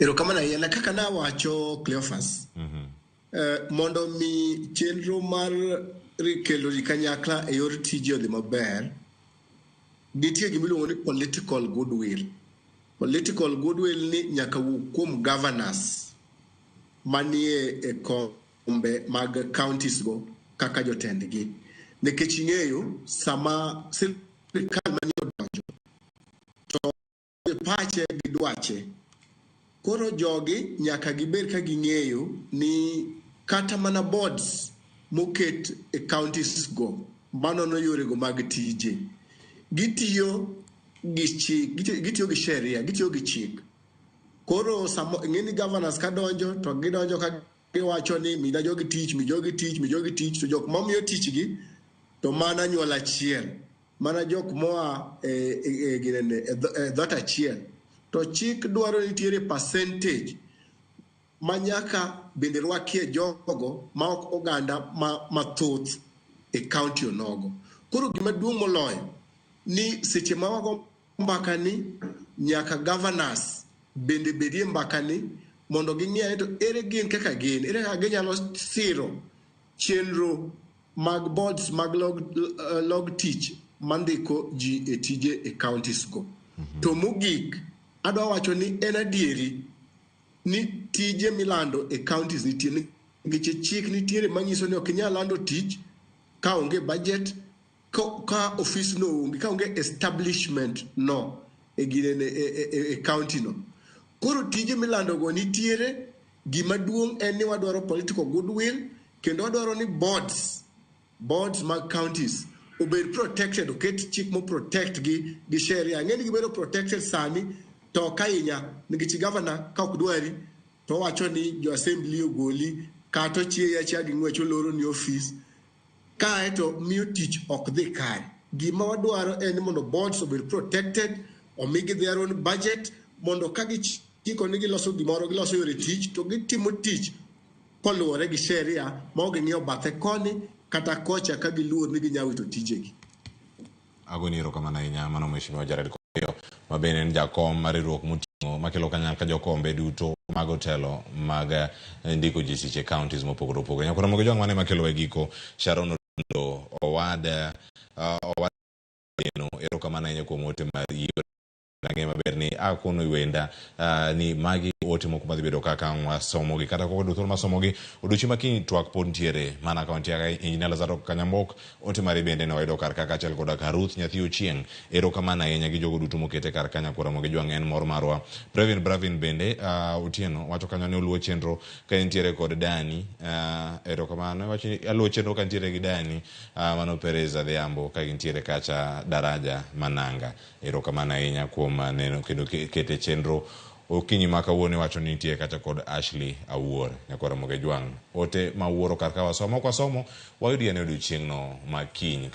Erokamano ahinya. Kaka nawacho Cleophas, mondo mi chenro mar kelo ji kanyakla e yor tije odhi maber, nitie gima iluongo ni political goodwill. Political goodwill ni nyaka wuog kuom governors manie e kombe mag counties go kaka jotendgi. Nikech ing'eyo sama sirikal manyien odonjo to pache gi dwache. Koro jogi nyaka gibed ka ging'eyo ni kata mana boards moket e counties go manono yorego mag tije gitiyo gi chik, gitiyo gi sheria, gitiyo gi chik. Koro samo ing'e ni governors ka donjo to gidonjo ka giwacho ni mina jogi tich, mi jogi tich, mi jogi tich, to jok mamiyo tich gi to mana anyuola achiel, mana jok moa e dhoot achiel. To chik dwaro ni nitiere percentage ma nyaka bende rwakie jogo ma ok oganda mathoth e county onogo. Koro gima duong' moloyo ni seche ma wago mbaka ni nyaka governors bende bedie mbaka ni mondo ging'e ni to ere gin kaka gin, ere kaka ginyalo siro chenro mag boards mag log tich mandiko ji e tije e counties go. To mogik, adwa wacho ni en adieri ni tije milando e counties nitie nikech chik nitiere manyiso ni ok inyal lando tich ka onge budget, ka ofis no onge, ka onge establishment no e ginene e county no. Koro tije milando go nitiere, gima duong' en ni wadwaro political goodwill kendo wadwaro ni boards mag counties obed protected, oket chik mo protect gi gi sheria. Ang'e ni gibedo protected sani to ok ahinya nikech governor ka ok dwari to owacho ni jo assembly ogoli kata ochieyi achieya gi ng'wech oloro ni ofis kae to miyo tich ok dhi kare. Gima wadwaro en ni mondo boards obed protected, omigi their own budget mondo ka gichiko ni giloso gimoro, giloso yore tich to gitimo tich koluwore gi sheria ma ok ging'iyo bathe koni kata kocha ka giluor ni ginyalo wito tijegi. Agoni erokamano ahinya mano Mheshimiwa Jared Koyo ma bende en jakom mar riwruok moting'o makelo kanyakla jokombe duto mag otelo mag ndiko ji tich e counties mopogore opogore. Nyakwar Ramogi Jwang' mano ema kelowa e giko. Sharon Odundo owad owad erokamano ahinya kuom ote mar Ang'e maber ni akono wenda ni magi ote moko madhi bedo kaka wasomogi kata kok thuolo masomogi odiochieng' ma kiny twak pod ntiere mana kaunti ya Engineer Lazaro Kanyamok ote mari bende ne wayudo kar ka kaachiel koda ka Ruth nyathi Ochieng' erokamano ahinya gi jogo duto mokete kar ka nyakwar Ramogi Jwang' en mor marwa Brevin Bravin bende Otieno wacho kanyo ni oluwo chenro ka entiere kod Dani erokamano wacho ni aluwo chenro ka ntiere gi Dani mano Perez Adhiambo ka gintiere kacha daraja Mananga Erokamano ahinya kuom neno kendo kete chenro okinyi ma kawuono iwacho ni nitie kata kod Ashley Awuor nyakwar Ramogi Ajwang'. Ote ma wuoro kar ka wasomo ok wasomo wayudi ane odiochieng'no ma kiny.